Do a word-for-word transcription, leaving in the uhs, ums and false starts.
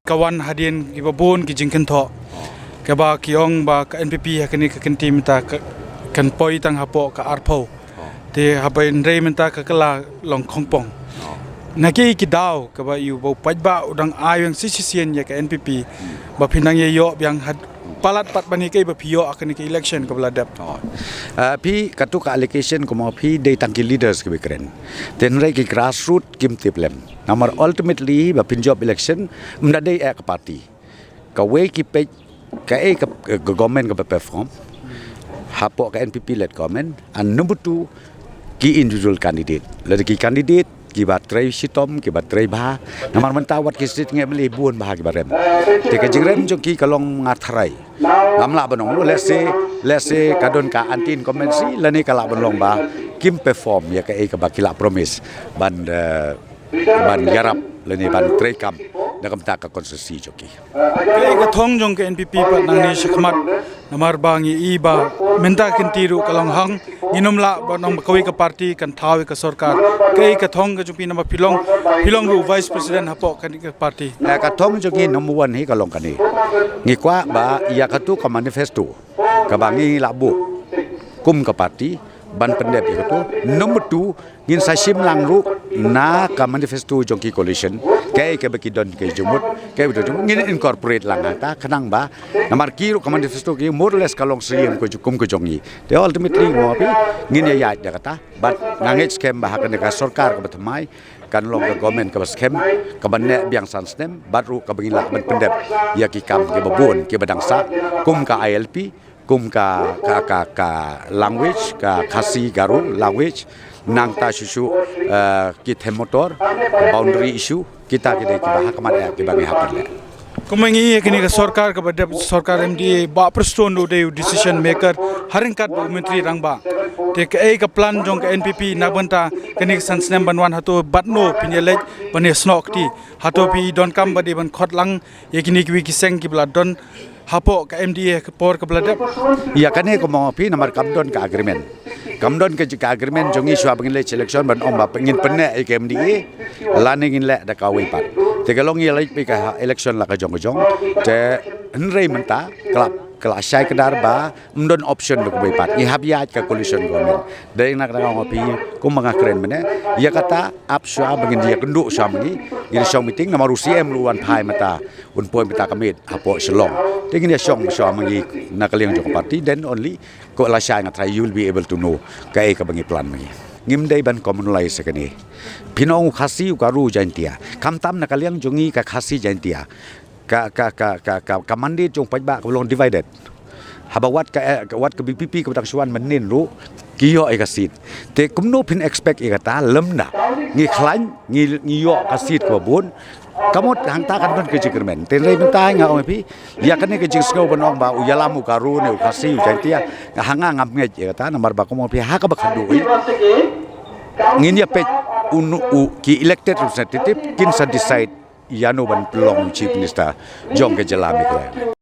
ka wan hadien kiba bun ki jingkynthoh. Kaba ki ong ba ka N P P ha kane ka kynti mynta ka, kan poi tang hapoh ka arphew. Te haba hynrei mynta ka kylla long khongpong. Na kiei ki daw kaba ïoh ba u paidbah u dang ai biang shisien ïa ka N P P ba phin nang ïa ïoh biang ha palat pat ban ïa kiei ba phi ïoh ha kane ka election kaba la dep. Uh, phi katu ka allegation kumno phi dei tang ki leaders kiba kren. Te hynrei ki grassroots kim tip lem. Namar ultimately ba phin jop election mynta dei eh ka party. Kawei ki peit kaei ka, ka government kaba perform hapoh ka N P P led government, and number two ki individual candidate. Lada ki candidate kiba trei shitom, kiba trei bha. Namar mynta wat ki seat ngi mlei bun bha kiba rem. Te ka jingrem jong ki ka long nga tharai. Ngam lah ban ong, let's say, let's say ka don ka anti incumbency, lane ka lah ban long ba kim perform ïa kaei kaba ki la promise ban, eh, ban ïarap lane ban treikam na ka bynta ka constituency jong ki. Kaei ka thong jong ka N P P pat nangne shakhmat, namar ba ngi i ba mynta ka kynti ruh ka long hang, ngin ym lah ban ong ba kawei ka party kan thaw ïa ka sorkar. Kaei ka thong ka jong phi namar phi long, phi long ruh vice president hapoh kane ka party. Eh, ka thong jong ngi number one hi ka long kane. Ngi kwah ba ïa katu ka manifesto kaba ngi la buh kum ka party ban pyndep ïa katu. Number two, ngin sa shim lang ruh na ka manifesto jong ki coalition, kaei kaba ki don ki jingmut, kaei ba don jingmut, ngin incorporate lang hangta khnang ba namar ki ruh ka manifesto ki more or less ka long syriem ka ju-, kum ka jong ngi. Te ultimately mo phi ngin ïa ïaid ïa kata. But nga ngeit skhem ba ha kane ka sorkar kaba thymmai kan long ka government kaba skhem, kaba neh biang san snem, bad ruh kaba ngin lah ban pyndep ïa ki kam kiba bun kiba dang sah, kum ka I L P, kum ka, ka, ka, ka language, ka Khasi Garo language, nangta shuh shuh, eh, ki them motor, boundary issue, kita ki dei kiba ha khmat eh kiba ngi hap ban leh. Kumba ngi ïohi kane ka sorkar kaba dep, sorkar M D A, Bah Prestone u dei u decision maker ha ryngkat bad u Myntri Rangbah. Te kaei ka plan jong ka N P P na ka bynta kane ka san snem ban wan, hato bad no phin ïa leit ban ïa snoh kti, hato phi donkam ba dei ban khot lang ïa kine kiwei ki seng kiba la don hapoh ka M D A ha ka por kaba la dep? Ïa kane kumno phi, namar kam don ka agreement. Kam don ka, ka agreement jong ngi shuwa ba ngin leit sha election ban ong ba ngin pynneh ïa ka M D A lane ngin leh da kawei pat. Te ka long ïa leit phi ka election la ka jong ka jong. Te hynrei mynta ka la, ka la shai kdar ba ym don option da kawei pat. Ngi hap ïaid ka coalition government. Dei na ka dang ong phi kumba nga kren mynne, ïa kata ap shuwa ba ngin ïakynduh shuwa ma ngi. Ngin shong meeting namar u C M ruh u wan phai mynta, un poi mynta ka miet hapoh Shillong. Te ngin ïa shong shuwa ma ngi na ka liang jong ka party, then only ko la shai nga tharai you will be able to know kaei kaba ngi plan ma ngi. Ngim dei ban communalize ïa kane. Phin ong u Khasi, u Garo, u Jaintia. Khamtam na ka liang jong ngi ka Khasi Jaintia, ka, ka, ka, ka, ka, ka mandate jong u paidbah ka long divided. Haba wat ka, eh, wat ka V P P kaba dang shu wan mynnin ruh ki ïoh ïa ka seat. Te kumno phin expect ïa kata lymda ngi khlaiñ, ngi, ngi ïoh ka seat kaba bun. Ka mut hangta kan don ka jingkyrmen. Te hynrei mynta nga ong ïa phi, ïa kane ka jingsngew ban ong ba u ïalam u Garo ne u Khasi u Jaintia, ha nga ngam ngeit ïa kata, namar ba kumno phi ha kaba khadduh hi ngin ïa peit u, u, ki elected representative kin sa decide ïano ban pynlong Chief Minister jong ka jylla Meghalaya.